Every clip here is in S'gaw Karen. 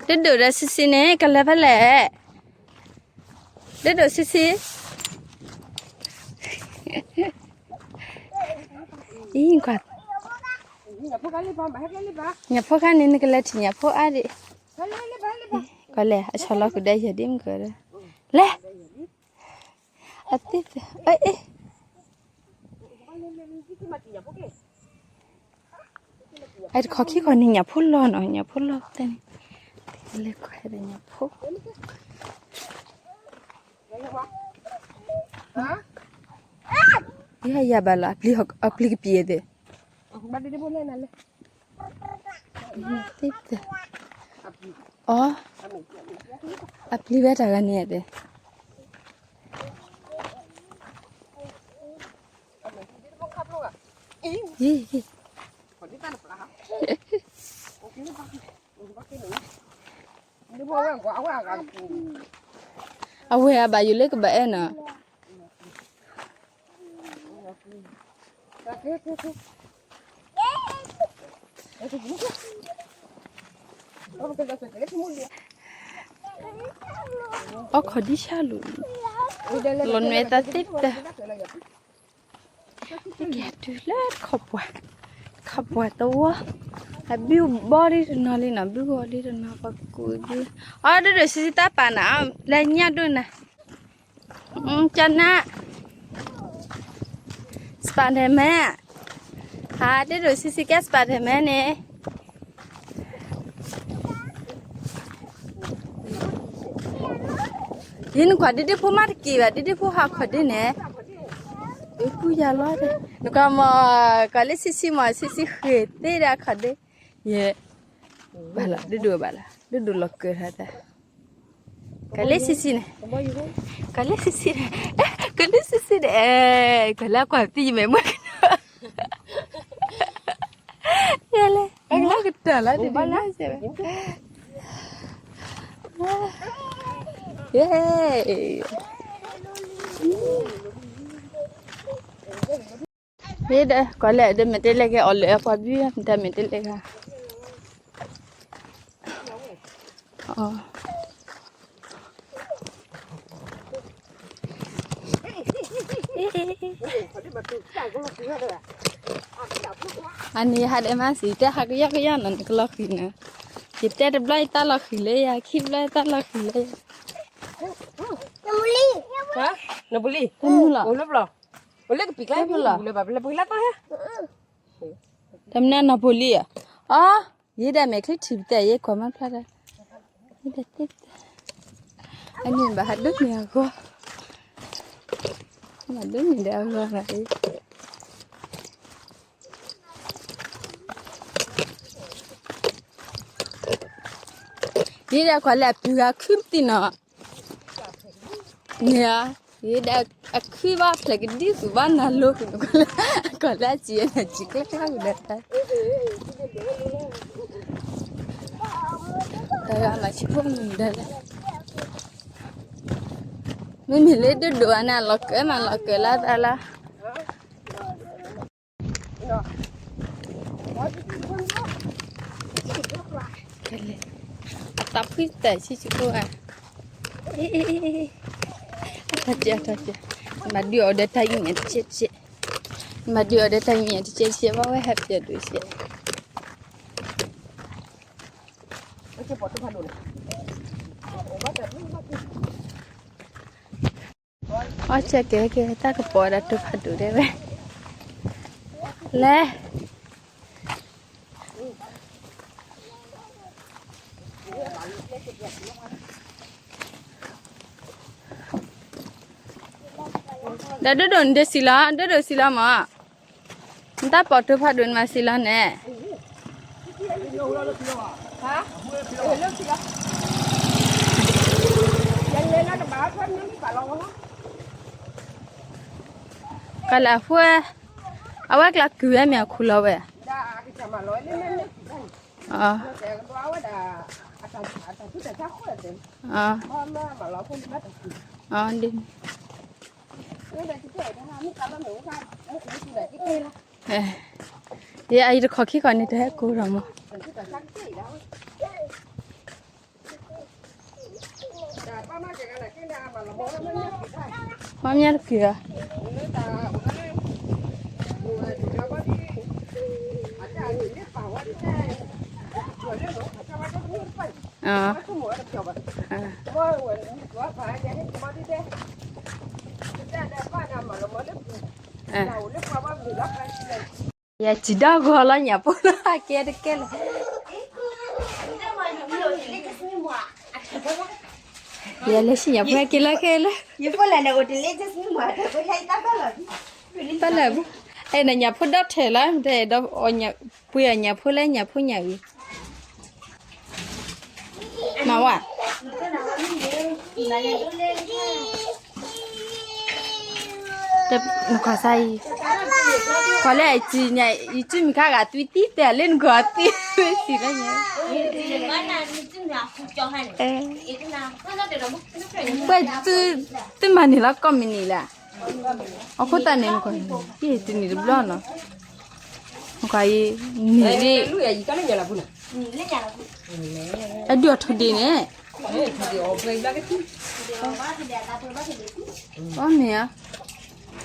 ဒိၣ်ဒိၣ်ဒီးဆံးဆံးန့ၣ် ကလဲၤဖဲလဲၣ်. ဒိၣ်ဒိၣ်ဆံးဆံး, အံၤကွၢ်, ညၣ်ဖိခါန့ၣ် နကလဲၤထံၣ်ညၣ်ဖိအါဒံး, ကွၢ်လဲၣ် အဆီၣ်လီၤဃုာ်ဒီးယဲၢ်ဒ်မုၢ်ကဒီး, လဲၤ, အသ့ၣ်, အ့ၣ် အဲ တခီခံခီန့ၣ် ညၣ်ဖိလီၤနီၤ, ညၣ်ဖိလီၤတဲန့ၣ်, လဲၤကွၢ်ဒီးညၣ်ဖိ, ယၤယၤဘၣ်လီၤ, အပျံၤကပံၤသ့ၣ်, အီ, အပျံၤဝဲတၢ်ဂၤန့ၣ်သ့ၣ် အဝဲအဘၣ်ယိၣ်လၢကဘၣ်အဲၣ်နီၤ, အီခီၣ်ဒံဆါလူၤ, လီၤနွဲၣ်သးသ့ၣ်တၢ်, ကဲတုၤလၢခီပှၢ်, ခီပှၢ်တဝီ, အဘံၣ်ဘီဒ်တနီၤလံနီၤ, ဘုဂီၤဒ်တနီၤ ပှၤကူးဒ်, အီ ဒိၣ်ဒိၣ်ဆံးဆံးတၢ်ပာ်နၤ, လဲၤညၣ်ဒိၣ်နၤ ကနၣ်, Spiderman, ဟး ဒိၣ်ဒိၣ်ဆံးဆံးကဲ Spiderman န့ၣ်, ယနကွၢ်ဒ်ဒ့ဖိမးတက့ၤဘၣ်, ဒ်ဒ့ဖိဟးခီၣ်ဒ့န့ၣ်, ယကူယၤလီၤ, နကွၢ်မး, ကွၢ်လၢဆံးဆံးမး, ဆံးဆံးဃ့ၢ်သ့ဒီးအခီၣ်ဒ့, ယဲ, ဘၣ်လီၤ ဒိၣ်ဒိၣ်ဘၣ်လီၤ, ဒိၣ်ဒိၣ်လီၤကၢၤထီၣ်တၢ် ကလ့ဆံးဆံးန့ၣ်, ကလ့ဆံးဆံးန့ၣ်, ကလ့ဆံးဆံးန့ၣ်, အဲ, ကလၢကွၢ်သံယမဲာ်မွဲကနီၤ, ယဲလဲၣ်, ကလၢကတၢၢ်လီၤ, ဒ်ဘၣ်လၢ, ယဲ, မ့ၢ်ဒီး ကွၢ်လဲၣ် ဒီးမ့ၢ်တလဲၤက့ၤအီၤလၢပှၤဘျုး မ့ၢ်တၢ်မ့ၢ်တလဲၤဂၤ, အန့ၣ်ဟးဒဲးမးစံး တဲဟးကယီကယီနီၤ နကလီၤဃံၤနီၤ, ယတဲတဘျီယတၢ်လီၤဃံၤလၢယၤ ခံဘျီယတၢ်လီၤဃံၤလၢယၤ, နပူၤလံ, အိၣ်လၢပျီ, အိၣ်လၢကပံာ်ကျါ ပူၤလၢဘၣ် ပလဲၤပှ့ၤလၢသီဟဲ, တမနုၤနီၢ်ပူၤလံဧါ, အီ, ယဲဒၣ်မဲာ်ချံထံၣ်ပတဲ ယဲကွၢ်မ့ၢ်ဖျါဒီး, ယဲဒၣ်တဲ, အန့ၣ်ဘၣ်ဟးဒိးန့ၢ်အဂီၢ်, ဘၣ်ဒိးန့ၢ်ဒီးအဂီၢ်နီၤ, ယဲဒၣ်ကွၢ်လၢအပုၢ်ဂၤခုပတံၢ်နီၤ, န့ၣ်ဧါ, ယဲဒၣ်အခုဘၣ်ဖျဲးကဒံသူၣ်ဘၣ်နၤလိၤကနကွၢ်လၢ, ကွၢ်လၢအစံးနၤစံးကျဲကျဲကဒီးတၢ်, တၢ်ဂၤမၤဆံးဖိမုၣ်ဒီးလဲၣ်, မ့မ့ၢ်လၢဒိၣ်ဒိၣ်အန့ၣ် လီၤကၢမးလီၤကၢလၢသးလၢ ကဲလဲၣ်, အသးဖှံတၢ်ဆံးဆံးဖိဧါ, အတၢ်ကဲအတၢ်ကဲ, မၤဒုးအီၤဒီးတၢ်အံၤညါတကဲးတကဲး, မၤဒုးအီၤဒီးတၢ်အံၤညါတကဲးတကဲး ဘၣ်ဝဲဟဲပျဲးဒိၣ်ဆဲး အီၣ်ဆဲးကဲကဲ တၢ်ကပီၤဒီးတိၤဖးဒိၣ်ဒဲးဝဲ, လဲၤ ဒီးဒိၣ်ဒိၣ်နဒုးစံးလီၤ ဒိၣ်ဒိၣ်စံးလီၤမး, နတၢ်ပီၤတိၤဖးဒိၣ်နမၤစံးလီၤန့ၣ် ကလၢအဃိ, အဝဲကျးကုၢ်ဝဲမ့ၢ်အခိၣ်လီၤဝဲ, အ, အ, ဒ်န့ၣ်, ယအံၤတခီခံခီန့ၣ် တဟဲကိးထီၣ်မး. မ့ၢ်တက့ၢ်ဧါ. ယစံးဒီးဂီၤလီၤ ညၣ်ဖိလၢအကဲတကဲလၢ ယလဲၤဆံညၣ်ဖိက့ၤလၢခဲလၢ တၢ်လၢာ်ဘၣ်, အဲၣ်နညၣ်ဖိဒီထၢၣ်လီၤ တဲဒီး ပှ့ၤအီၤညၣ်ဖိလၢညၣ်ဖိညၣ်အုၣ် မၤဝဲ, နကွၢ်စၢ်အံၤ, ကွၢ်လၢအစံၣ်ညါ ယစုမုၢ်ခါဂၤသွံၣ်သံတဲလၢနကွၢ်သွံၣ်စံၣ်လၢညါ, ပှဲၤသုမၤန့ၢ်လီၤကိးမုၢ်နံၤလဲၣ်, အဃိသတးန့ၣ် နကွၢ် တနံၤတဘျီနီၤ, နကွၢ်အံၤ နံၤလံ အဒုးအီၤထိၣ်ဒ့ၣ်န့ၣ်, အီၣ်မ့ၢ်ဧါ,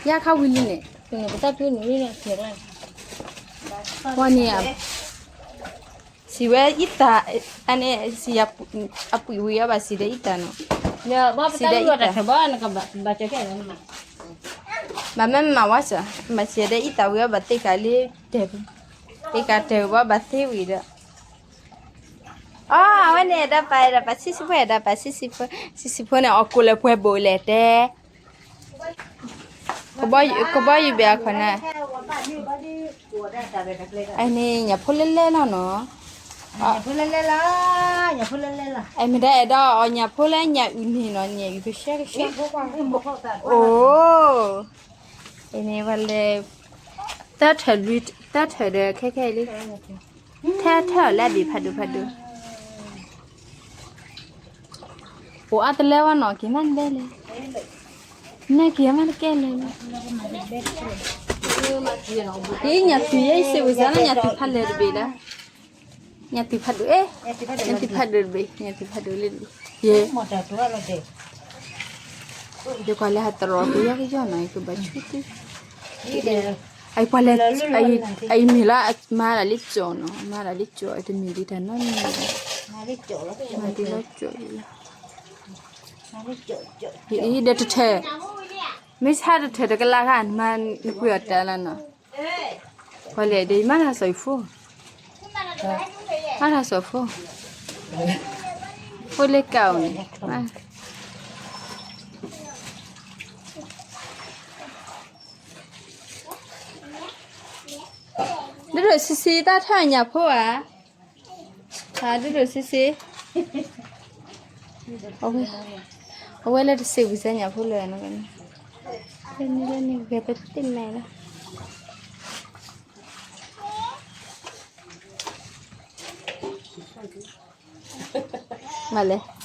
ယါခါဝံၤလံန့ၣ်, ပတၢ်ဖျိနုၤန့ၣ်, ဝဲန့ၣ်ဧါ, စံးဝဲအံသၣ်, အန့ၣ် စံးအပှံာ်ဝံၤအဘၣ်စံးဒီးအံသၣ်နီၤ, စံးဒီးအံသၣ်, ဘၣ်မ့ၢ်မၤဝဲစ့ၢ်, မၤစံးဒီးအံသၣ်ဝံၤအဘၣ်သ့ကၤလံ, တ့ကၤတၢၢ်ဘၣ်ဘၣ်သ့ဝံၤဒီး အီ အဝဲန့ၣ်ဒီးပာ်ဒီးပာ်ဆံးဆံးဖိဒီးပာ်ဆံးဆံးဖိ, ဆံးဆံးဖိန့ၣ် အီၣ်ကိၣ်လၢပှဲၤဘိးလဲၣ်တဲ, ကဘီယူၤဘဲအခီၣ်နၤ, အန့ၣ်ညၣ်ဖိလဲလဲလီၤနီၤ, ညၣ်ဖိလဲလဲလီၤ, ညၣ်ဖိလဲလဲလီၤ, အမ့ၢ်ဒၣ်အဲၣ်ဒိးအီၣ်ညၣ်ဖိလၢညၣ်အုၣ်န့ၣ်နီၤ, ညၣ်အုၣ်ကဆှဲကဆှဲ, အိၣ်, အန့ၣ်ဝဲလဲၤ, သၢထၢၣ်လွံၢ်, သၢထၢၣ်ဒီးခဲခဲလံ ထဲထၢၣ်လၢအဘ့ၣ်ဖးဒိၣ်ဖးဒိၣ်, အိၣ်အါတလၢဝဲနီၢ်က့ၤမးတဘဲလဲၣ်, နဲၣ်က့ၤမးတကဲလဲၣ်, ဒ်ညၣ်သွံၣ်ယဲအံၤစ့ၢ်ဝံၤစ့ၢ်လၢညၣ်သွံၣ်ဖးလဲၢ်တဘ့ၣ်လၢ, ညၣ်သွံၣ်ဖးဒိၣ်, ညၣ်သွံၣ်ဖးဒိၣ်တဘ့ၣ်, ညၣ်သွံၣ်ဖးဒိၣ်လၢတဘ့ၣ်, ယဲ ယကွၢ်လၢဟးတရီကယီကယီနီၤ ယကဘၣ်ဆူၣ်သု, အံၤပှၤလဲၤ, အံၤမ့ၢ်လၢအမၤဒၣ်လံကၠီနီၤ မၤဒၣ်လံကၠီအတမ့ၢ်ဒ်တၢ်နီတမံၤ, မၤဒ်လၢကၠီ, အံၤဒီးတထၢၣ်, မ့ၢ်ဆါတထၢၣ်တကလးဂၤ နမၤနကွံာ်အီၤတၢ်လၢနီၤ, ပှၤလဲၤဒီးယမၤတၢ်စီၤယဖိ, မၤတၢ်စီၤဖိ, ဖိလၢကၣ်အိၣ်န့ၣ် ဒိၣ်ဒိၣ်ဆံးဆံးတၢ်ထၢၣ်ညၣ်ဖိဧါ, ဒိၣ်ဒိၣ်ဆံးဆံး, အဝဲလၢတစံးဝံၤစဲညၣ်ဖိလၢ, န့ၣ်လၢန့ၣ်ဂဲၤပသ့ၣ်မဲာ်လီၤ, မၤလဲၣ်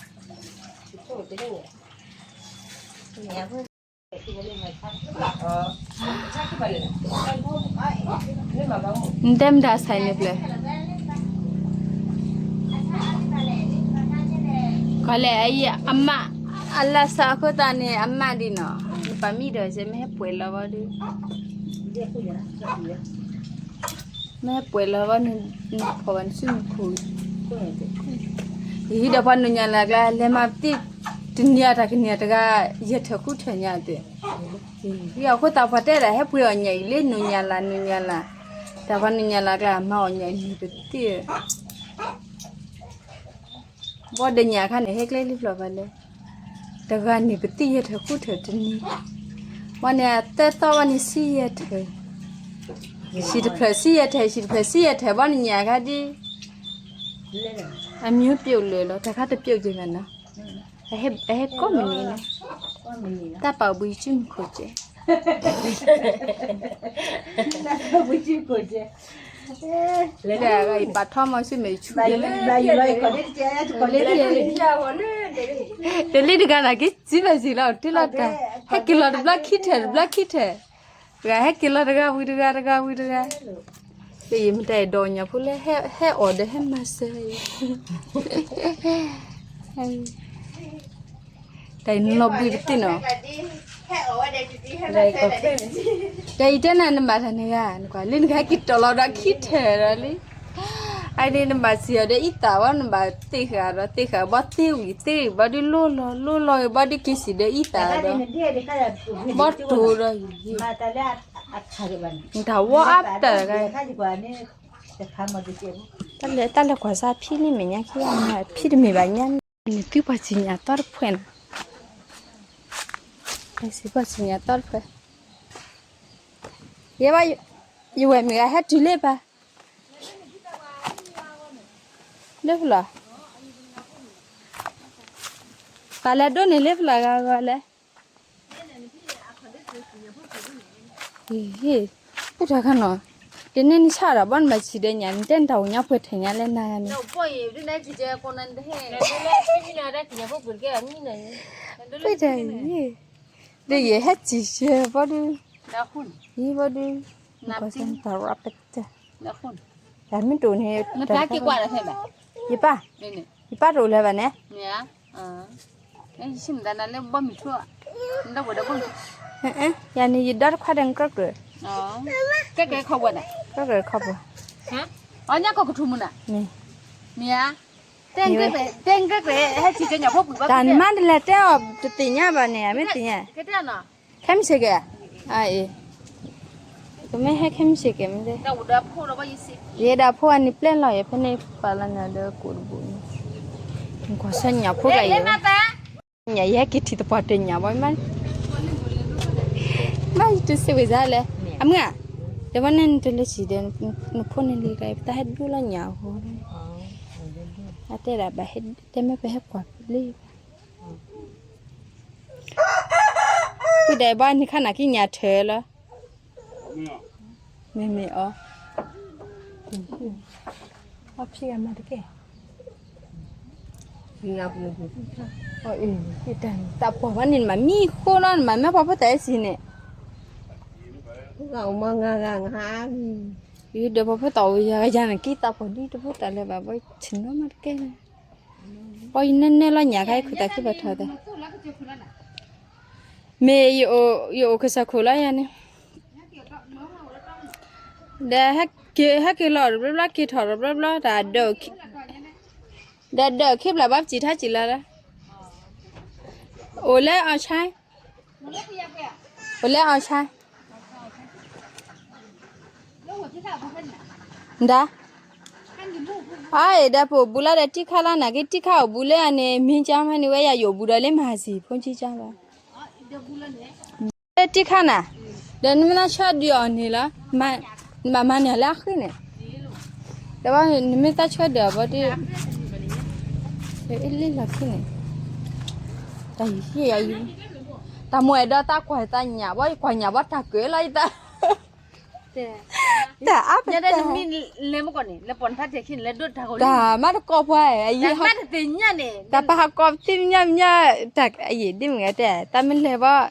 နတဲမတၤဆဲးန့ၣ်ဖျၢၣ်, ကီၢ်လဲၣ်အံၤအမါ, အလၢ်စးအဃိသတးန့ၣ် အမါဒ်နီၤ, နပာ်မံဒီးစဲး မ့ၢ်ဟဲပှဲၤလီၤဘီဒီး, မ့ၢ်ဟဲပှဲၤလီၤဘီန့ၣ်, နဖီၣ်ဘၣ်နစုမုၢ်ခိၣ်, ယဟံးဒီးပှၤနုာ်ညါလၢ်ကျါ လဲၤမၤပသံၣ်, တနံၤအတၢ်ကနံၤအတဂၤ, ယဲၢ်ထၢၣ်ဃုထၢၣ်ညါအသိး, အဃိသတးပှၤတဲဒၣ်ဟဲပှဲၤအီၣ်ညၣ်အုၣ်လၢနုာ်ညါလၢ် နုာ်ညါလၢ်, တၢ်ပှၤနုာ်ညါလၢ်ကျါ မၤအီၣ်ညၣ်အုၣ်န့ၣ်ပသ့ၣ် ဘီဒီးညၣ်အခါန့ၣ် ဟဲကျဲလံဖျိဘၣ်လဲၣ်, တဂၤန့ၣ်ပသံၣ်ယဲၢ်ထၢၣ်ဃုထၢၣ်တနံၤ, ဝဲန့ၣ်သၢသီဝဲန့ၣ်ဆံယဲၢ်ထၢၣ်, ဆံတဖျၢၣ်ဆံယဲၢ်ထၢၣ် ဆံတဖျၢၣ်ဆံယဲၢ်ထၢၣ် ဘီန့ၣ်ညၣ်အခါဒ်, အမျိုးပြုတ်လၢာ်လီၤ တခါတပြုတ်က့ၤဘၣ်နီၤ, အဟဲကိးမုၢ်နံၤလီၤ, တၢ်ပာ်ဘှံးစုမုၢ်ခိၣ်ကဲ လၢအဂၤအံၤပာ်ထီၣ်မီၤဆူမဲာ်ဆူၣ်, တလံတဂၤနာ်က့ စံးဘၣ်စံးလီၤ တ့လီၤတၢ်, ဟဲက့ၤလီၤတဘျီခံထၢၣ် တဘျီခံထၢၣ်, တဂၤဟဲက့ၤလီၤတဂၤဝံၤတဂၤ တဂၤဝံၤတဂၤ, လၢယမ့ၢ်တၢ်အဲၣ်ဒိးညၣ်ဖိလၢ ဟဲအီၣ်ဒီးဟဲမၤစၢၤအံၤ, အံၤ တၢ်အံၤနလီၤဘှံးပသ့ၣ်နီၤ, တၢ်အံၤတဲနၤနဘၣ်တၢ်န့ၣ်ဂၤ နကွၢ်လၢနကဟဲက့ၤတီၤလီၤဒီးခံထၢၣ်ဒီးလံ, အန့ၣ်နဘၣ်စံၣ်အီၤဒီးအံသၣ်ဘီ နဘၣ်သ့ၣ်ဃာ်ဒီးသ့ၣ်ဃာ် ဘီသ့ဝံၤသ့ဝံၤဘီဒုးလိၣ်လီၤလိၣ်လီၤဂ့ၤ ဘီဒုးက့ၤစံၣ်ဒီးအံသၣ်ဒီး ဘီတိၤဒီးယံၤ, နတၢ်ဝီအါပတၢ်တဂၤ, တၢ်လဲၤကွၢ်စၢ်ဖံန့ၣ်မဲာ်ညါခံဂၤန့ၣ် ဖံတမ့ၢ်ဘၣ်ညါန့ၣ် နသုပှၤစံၣ်ညါသီတဖှဲးနီၤ, စံၣ်ပှၤစံၣ်ညါသီတဖှဲး, ယဲဘၣ်, ယဝဲၢ်မ့ၢ်ဂၤဟဲတုၤလၢပၢ်, လၢပလီၢ်, ပၢ်လဲၤဒိးန့ၢ်လၢပလီၢ်ဂၤဂီၤလဲၣ် ဟ့ၣ်, အိၣ်တၢ်ခါနီၤ, တန့ၢ်နဆၣ်ဒီးဘီနဘၣ်စံၣ်ဒီးညၣ် နတဲနတၢ်အိၣ်ညါပှဲၤထီၣ်ညါလၢနၤဂၤန့ၣ်, ပှဲၤတၢ်ယံၤ, ဒီးယဟဲစံၣ်ယဲဘီဒုး, ယဘီဒုး, နကွၢ်စၢ်နတၢ်ရၣ်ပတၢၢ်, တၢ်မ့ၢ်တအိၣ်န့ၣ်, ယပၢ်, ယပၢ်တအိၣ်လၢၤဘၣ်န့ၣ် ယၤန့ၣ် ယဒီတခွါဒီးနကြၢးကြၢး, ကြၢးကြၢးခီပှဲၤ, မ့ၢ်, တၢ်နမါတလဲၤတဲအီၤတသ့ၣ်ညါဘၣ်န့ၣ် အမ့ၢ်သ့ၣ်ညါ, ခဲမုၢ်ဆ့ၣ်ကဲၣ်, အအံၤ, ကမ့ၢ်ဟဲခဲမုၢ်ဆ့ၣ်ကဲၣ်မ့ၢ်, ယဲဒၣ်ဖိအနံၣ်ပျဲလီၤ ယဖဲန့ၣ်ပာ်လီၤညါဒီးကိးတဘိန့ၣ်, ကွၢ်စၢ်ညၣ်ဖိကလၢ်ယဲ ညၣ်ယဲက့ၤထံၣ်သပှၢ်တညၣ်ဘၣ်, မ့ၢ်ယတစံးဝဲစၢ်လဲၣ်, အမုၢ်ဧါ, ဒီးဘၣ်န့ၣ်နတလဲၤစံၣ်ဒီး, နဖိန့ၣ်လံကပတၢ်ဟဲဒိၣ်လီၤညၣ်အဃိ, အတဲဒၣ်ဘၣ်, တဲမ့ၢ်ပဟဲကွၢ်လံ, ပုၢ်ဒီးဘၣ်န့ၣ်ခါနၤက့ၤညၣ်ထၢလီၤ, မ့မ့ၢ်အီၤ, အီဖံးအမၤတကဲၢ်, တၢ်ပှၤဘၣ်န့ၣ် နမၤမံဃိနီၤ နမၤမ့ၢ်ပှၤဖိသၣ်အစံးန့ၣ်, ဒီးပှၤဖိသၣ်အိၣ်ယၤယၤန့ၣ် က့ၤသးပှၢ်ဒ်တဖိသၣ်လၢၤဘၣ် ဘၣ်ဆ့ၣ်နီၤမးတကဲၢ်, ပှၤယနဲနဲလီၤညၣ်ခါအံၤ ခူၣ်သးခုဘၣ်ထီၣ်သး, မ့ၢ်ယအိၣ်ကစၢၢ်ခိၣ်လီၤယၤန့ၣ်, ဒီးဟဲက့ၤလီၤတဘျီဘျီ က့ၤထီၣ်တဘျီဘျီ တၢ်ဒၢး, ဒီးဒၢးခံဘျီဘၣ်ပစံးထါစံးလီၤလၢ, အိၣ်လၢအီၣ်ဆါ, အိၣ်လၢအီၣ်ဆါ, ဒၣ်, အအံၤဒီးပအိၣ်ဘူးလီၤဒီးတံၢ်ခါလီၤ နာ်က့တံၢ်ခါအိၣ်ဘူးလၢအန့ၣ် မ့ၢ်ကၠီမးန့ၣ် ဝဲယၤယအိၣ်ဘူးဒီးလၢမၤဟးစံၣ် ဖိကၠံကၠီဘၣ် လၢတံၢ်ခါနၤ, ဒီးနမ့ၢ်သးဆှၢဒုးအီၤန့ၣ်လီၤ, နဘၣ်မၤန့ၢ်အီၤလၢအဃ့န့ၣ်, ဒီးဘၣ်နမ့ၢ်သးဆှၢဒုးအီၤဘၣ်ဒီး, လၢလီၢ်ခံန့ၣ်, တၢ်ယံာ်ယံာ်, တၢ်မိၢ်အဲၣ်ဒိးသးကွၢ်သးညၣ်ဘၣ် ယကွၢ်ညၣ်ဘၣ်တၢ်ကၢၤလီၤယသး, တၢ်အါပတၢ်, တၢ်မၤတကိးပှၤ, တၢ်ပဟးကိးသ့ၣ်ညါမညါ, တၢ်အယံာ်ဒ်မ့ၢ်ဂ့ၤတဲ, တၢ်မ့ၢ်လဲၤဘၣ်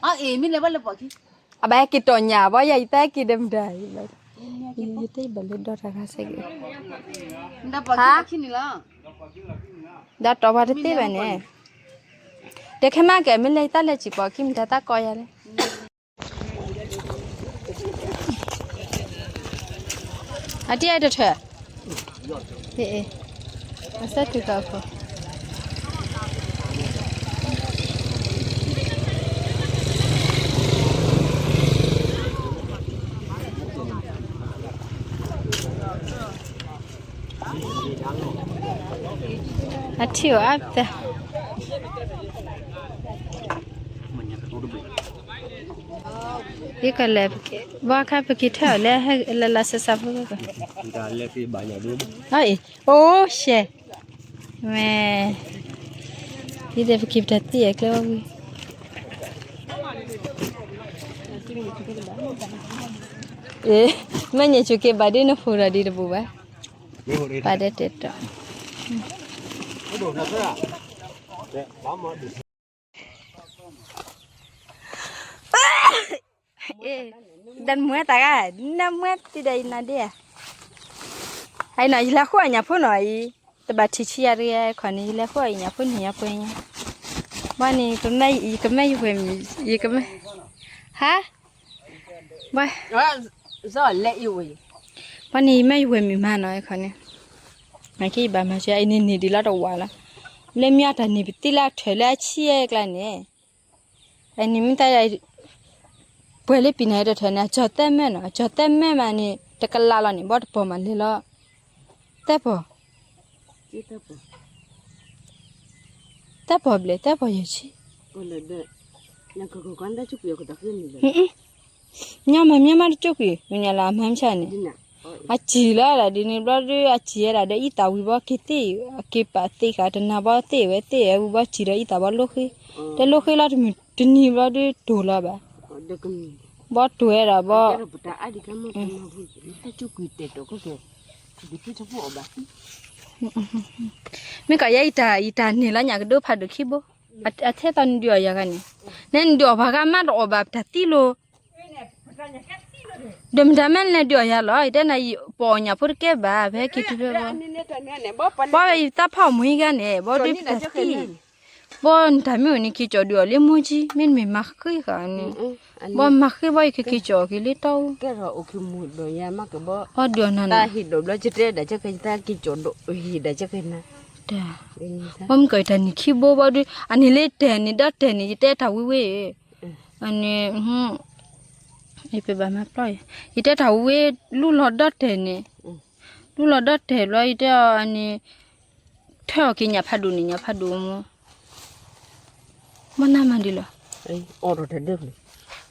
အဘၣ်ဟဲက့ၤတီၢ်ညၣ်ဘၣ် ယၤယသးဟဲက့ၤဒီးမတၤ, ယတဘၣ်လၢဒီတၢ်ဂၤစဲးက့ၤ, ဒီးတီၢ်ပှၤတသ့ဘၣ်န့ၣ်, ဒီးခဲမးကဲ မ့ၢ်လဲၤယသးလဲၤစံၣ်ပိာ်ခံမတၤသးကိးယၤလဲၣ်, အတံၢ်အဲၣ်တထၢၣ်, အစဲးတုၤကီၢ်ခိၣ် အထံၣ်အိၣ်အါပသး, ယကလဲၤ, ဘၣ်ခါပက့ၤထၢၣ်လၢလၢလၢစၢ်စၢ်ဖိ, အံၤ, အိၣ်ရှဲ, မ့ၢ်, ဒ်ဒီးပက့ၤပတၢ်သံၣ်အကျဲဝဲဝံၤ, မ့ၢ်ညါဆိးက့ၤဘၣ်ဒ်နဖိဒီးဒ်တပူၤဘၣ်, ပာ်ဒဲတဲတီ, ဒ်မွဲတၢ်ဂၤ, နမွဲတံၢ်ဒီးယနၤဒ့ဧါ, ဟဲနီၤ ယလဲၤဃိအညၣ်ဖိနီၤအံၤ, တဘၣ်ထံၣ်ဆံးယၤတဂ့ၤခီန့ၣ် ယလဲၤဃိအညၣ်ဖိန့ၣ် ယၤပှဲၤညါ, ဘၣ်န့ၣ် ယကမၢယဝဲၢ်မံၤ, ယကမၢ, ဟါ, ဘၣ်, ဘၣ်န့ၣ် ယမၢယဝဲၢ်မံၤမးနီၤ အခီန့ၣ်, နကဘၣ်မၤစၢၤအံၤန့ၣ်န့ၣ်ဒ်လီၤတဝးလီၤ, လၢမ့ၢ်အတၢ်န့ၣ်ပသံလၢအထၢၣ်လၢအဆံးအကျါန့ၣ်, အန့ၣ်မ့ၢ်တၢ် ပှဲၤလၢပံၤနၤတထၢၣ်န့ၣ် အကၠီၤသၢမၢနီၤ, အကၠီၤသၢမၢမးန့ၣ် တကလးလီၤန့ၣ် ဘီတပီၤမးလဲၤလီၤ, သၢပီၤ, သၢပီၤဘျဲၣ် သၢပီၤယဲၢ်ဆံ, ညီမး ညီမးတကၠိၣ်ကွံာ် မ့ၢ်ညါလၢအမၤမဆါန့ၣ်, အစံၣ်လီၤဒ်န့ၣ်ဘျီဒုး အစံၣ်ဝဲဒၣ်ဒီးအံသၣ်ဝံၤဘီက့ၤသ့ၣ်, အက့ၤပာ်သ့ၣ်ဃာ်တနၤဘီသ့ၣ်ဝဲသ့ၣ်ဝံၤဘီစံၣ်ဒီးအံသၣ်ဘီလိဃ့, တလိဃ့လီၤတမုၢ်တနံၤဘျီဒုးတိၢ်လီၤဘၣ်, ဘီတိၢ်ဝဲဒၣ်ဘီ မ့ၢ်ကီးယဲအံၤတၢ် ယတၢ်န့ၢ်လီၤညၣ်ကဒိဖးဒိၣ်ခံဘိ, အထဲသိးနဒုးအီၣ်ယၤဂၤန့ၣ်, နဲနဒုးအီၣ်ပှၤဂၤမးတအီၣ်ဘၣ်ပတၢ်သံလိၤ, ဒီးမတၤမးလဲၤဒုးအီၣ်ယၤလီၤ, ယတဲနၤ ပအီၣ်ညၣ်ဖိတကဲဘၣ် ဖဲက့ၤတုၤဖဲဘီ, ဘီဝဲယသးဖးအီၣ်မူအံၤဂၤန့ၣ် ဘီဒုးပတၢ်သံ, ဘီနတၢ်မ့ၢ်အိၣ်န့ၣ် က့ၤကၠီၣ်ဒုးအီၣ်လၢမိၢ်ကံ မ့တမ့ၢ်မၤဃ့ဃာ်န့ၣ်, ဘီမၤဃ့ဘီယကက့ၤကၠီၣ်က့ၤလၢတီအူ, အီၣ်ဒုးအီၣ်နၤနီၤ, ဘီမ့ၢ်ကီးယတၢ်န့ၢ်ခံဘိဘီဒုး အန့ၣ်လၢတဲာ်န့ၣ်ဒီးတဲာ်န့ၣ် ယတဲတၢ်ဝံၤဝံၤ, အန့ၣ် ယပဘၣ်မၤပျီယၤ, ယတဲတၢ်ဝံၤဝံၤ လူလီၤဒီးတဲာ်န့ၣ်, လူလီၤဒီးတဲာ်ဘျီ ယတဲအီၤန့ၣ်, ထၢအီၣ်က့ၤညၣ်ဖးဒိၣ်န့ၣ် ညၣ်ဖးဒိၣ်မ့ၢ်, ဘီနၤမၤဒ်လီၤ, အီၣ်ဒီးတၢ်ဒၢဖျၢၣ်,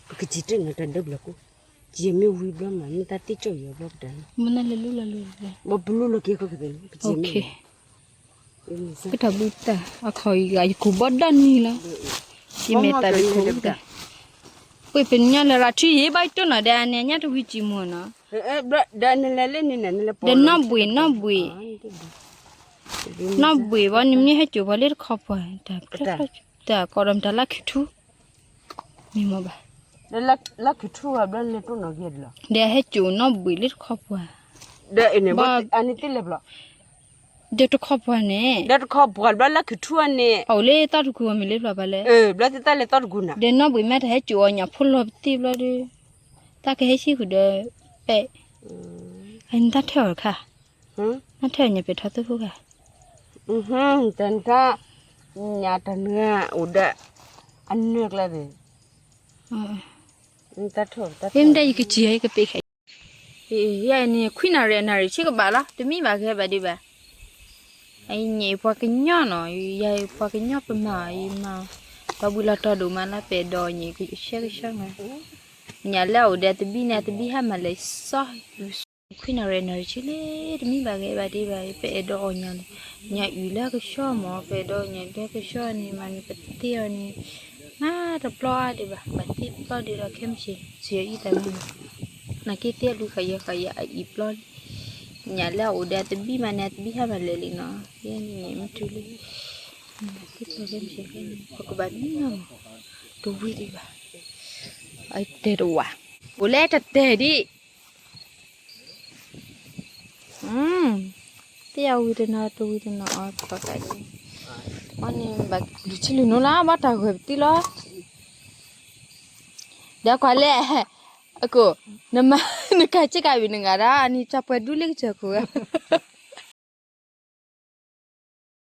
ပကစံၣ်တ့ၢ်နၤတၢ်ဒၢဖျၢၣ်ကိး, ယမ့ၢ်ဝံၤဘျီမး မ့ၢ်တၢ်တ့ၢ်ကၠီၣ်ယီၤဘျီပတၢ်, ဘီနၤလဲၤလူလီၤလူလီၤ, ပလူလီၤက့ၤခီကသ့ၣ်, ပကစံၣ်မ့ၢ် ကတၢၢ်ဘုတၢ် အခီၣ်အံၤဂၤ ယကူၣ်ဘီဒီနံၤလီၤ, ယမ့ၢ်သးဘုခိၣ်ဘုတၢ်, ပှ့ၤပညီလၢရၤထံယံၤ ဘၣ်ယတိၢ်နီၣ်ဒီးအန့ၣ် ညါတဝံၤစံၣ်မူနီၤ, ဒီးနီၣ်ဘှံး နီၣ်ဘှံး, နီၣ်ဘှံးဘီန့ၣ်မ့ၢ်ဟဲစိာ်ပှၤလၢတခီပှၤ, တၢ်ကီဒီးမတၤလၢခုၣ်ထူ, မ့ၢ်မ့ၢ်ဘၣ်, ဒီးဟဲစိာ်နီၣ်ဘှံးလၢတခီပှၤ, ဒီးတခီပှၤန့ၣ်, အအိၣ်လၢသီတကူၣ်အီၤမ့ၢ်လၢပျီပှၤလဲၣ်, ဒီးနီၣ်ဘှံးမ့ၢ်တၢ်ဟဲစိာ်အီၤညၣ်ဖိလီၤပသံဘျီဒီး, တၢ်ကဟဲဆံဃုာ်ဒီး, ပဲ, အနတၢ်ထၢၣ်အီၤတခါ, နတၢ်ထၢၣ်ညၣ်ပဲာ်ထီၣ်သ့ၣ်ဖိခါ, တၢ်, ညၣ်တၢ်နၢၤအိၣ်ဒီး, အနၢၤကျါသ့ၣ်, မ့ၢ်တၢ်ယကစံၣ်ယကပ့ၤခဲ, ယဲန့ၣ် ခွံနၣ်ရံၣ်အနၣ်ရံၣ်ဆံကဘၣ်လီၤ တမံဘၣ်ဂဲၤဘၣ်ဒံးဘၣ်, အံၤညၣ်ပှၤကညီနီၤ ယၤပှၤကညီပမၤအံၤ ယမၤ, ပှၤဘှံးလီၤတီၤဒိၣ်မးလၢပအဲၣ်ဒိးညၣ်ကဆှဲကဆှီမး, ညၣ်လၢအအိၣ်ဒီးတဘံၣ်န့ၣ် တဘံၣ်ဟဲမၤလဲၤစီ ခွံနၣ်ရံၣ်နၣ်ရံၣ်ဆံလံ တမံဘၣ်ဂဲၤဘၣ်ဒံးဘၣ် ပအဲၣ်ဒိးအီၣ်ညၣ်လီၤ, ညၣ်အုၣ်လၢကဆှီမး ပအဲၣ်ဒိးညၣ်လၢကဆှီန့ၣ် မၤန့ၣ်ပသ့အီၤန့ၣ်, မၤတပျီအါဒံးဘၣ် ဘၣ်သ့ပျီဒံးလီၤ ခဲမုၢ်ဆ့ၣ် စံၣ်အီၤအံသၣ်မုၣ်, နာ်က့သ့အလူၤဃာ်ယၤဃာ်ယၤအအံၣ်ပျီလံ, ညၣ်လၢအအိၣ်ဒီးတဘံၣ်မးန့ၣ် တဘံၣ်ဟဲမၤလဲၤလံနီၤ, ယဲန့ၣ်မ့ၢ်တုၤလံ, ဘၣ်သ့ပျီခဲမုၢ်ဆ့ၣ်ခဲန့ၣ် ပကဘၣ်နံၤနီၤ, တဝံၤဒံးဘၣ်, အတဲတဝၤ, အိၣ်လၢတတဲာ်ဒံး သ့ၣ်အဝံၤတနီၤတဝံၤတနီၤအီၤပှၤကးန့ၣ်, အီၤန့ၣ်ဘၣ်လူၤထံလုၢ်နိလၢဘၣ်တၢ်ဂဲၤပသံလီၤ, ဒီးကွၢ်လဲၣ်, အကိး, နမၤ, နကၤစ့ၢ်ကးဝံၤနဂၤဒၣ် အန့ၣ်တၢ်ပှဲၤဒူလံကစၢၢ်ခိၣ်ဂၤ